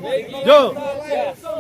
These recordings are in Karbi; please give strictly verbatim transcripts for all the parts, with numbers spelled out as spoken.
Yo.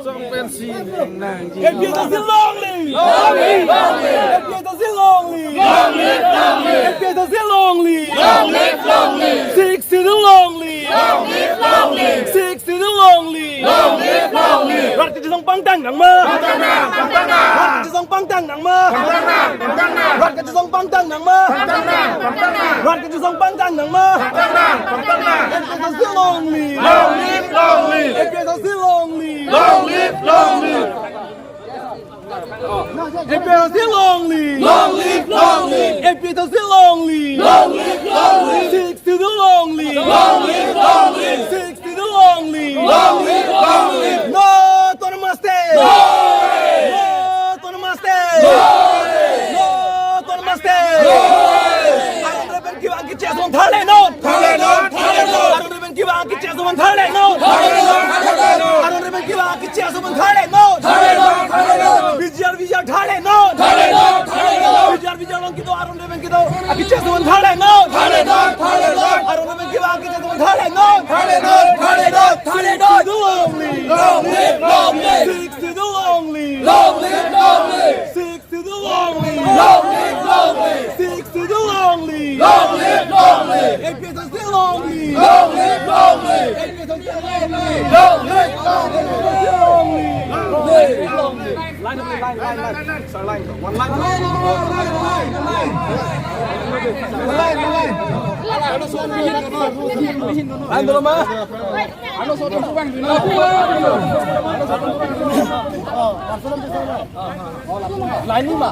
Song pensi nang. A P H L C long live! Long live, long live! A P H L C long live! Long live, long live! A P H L C long live! Long live, long live! Sixth Schedule long live! Long live, long live! Sixth Schedule long live! Long live, long live! Rat kachesong pangtang nangma! Pangtang nang, pangtang nang! Rat kachesong pangtang nangma! Pangtang nang, pangtang nang! Rat kachesong pangtang nangma! Pangtang nang, pangtang nang! Rat kachesong pangtang nangma! Pangtang nang, pangtang nang! A P H L C long live! Long live, long live! A P H L C long live! Long live, long live! A P H L C long live! Long live, long live! A P H L C long live! Long live, long live! Sixth Schedule long live! Long live, long live! Sixth Schedule long live! Long live, long live! No autonomous state! No! No autonomous state! No! No autonomous state! No! Aron reven kevang keche ason tharle non! Tharle non, tharle non! Aron reven kevang keche ason tharle non! Tharle non, tharle non! Aron reven kevang keche ason tharle non! Tharle non, tharle non! P G R, V G R tharle non! Tharle non, tharle non! P G R, V G R along kedo aron reven kedo keche ason tharle non! Tharle non, tharle non! Aron reven kevang keche ason tharle non! Tharle non, tharle non, tharle non! Sixth Schedule long live! Long live, long live! Sixth Schedule long live! Long live, long live! Sixth Schedule long live! Long live, long live! Sixth Schedule long live! Long live, long live! A P H L C long live! Long live, long live! A P H L C long live! Long live, long live! Long live, long live! Line, line, line, line. Sir, line. One line. Line, line, line, line. Line, line, line. Line dulu, ma. Line dulu, ma. Line dulu, line.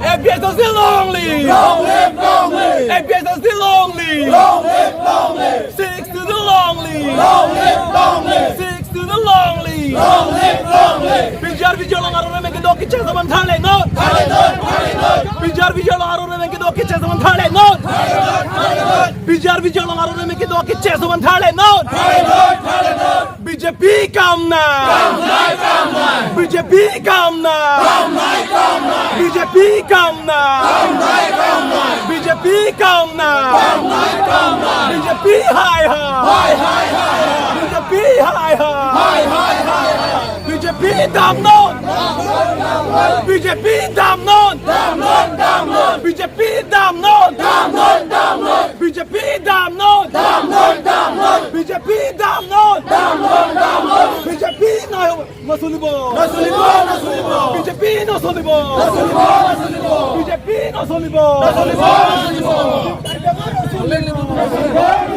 A P H L C long live! Long live, long live! A P H L C long live! Long live, long live! Sixth Schedule long live! Long live, long live! Sixth Schedule long live! Long live, long live! P G R, V G R along aron reven kedo keche ason tharle non! Tharle non, tharle non! P G R, V G R along aron reven kedo keche ason tharle non! Tharle non, tharle non! P G R, V G R along aron reven kedo keche ason tharle non! Tharle non, tharle non! B J P kam nang! Kam nai, kam nai! B J P kam nang! Kam nai, kam nai! B J P kam nang! Kam nai, kam nai! B J P kam nang! Kam nai, kam nai! B J P hai ha! Hai, hai, hai, hai! B J P hai ha! Hai, hai, hai, hai! B J P dam non! B J P dam non! Dam non, dam non! B J P dam non! Dam non, dam non! B J P dam non! Dam non, dam non! B J P dam non! Dam non, dam non! B J P na, na solibo! Na solibo, na solibo! B J P na solibo! Na solibo, na solibo! B J P na solibo! Na solibo, na solibo!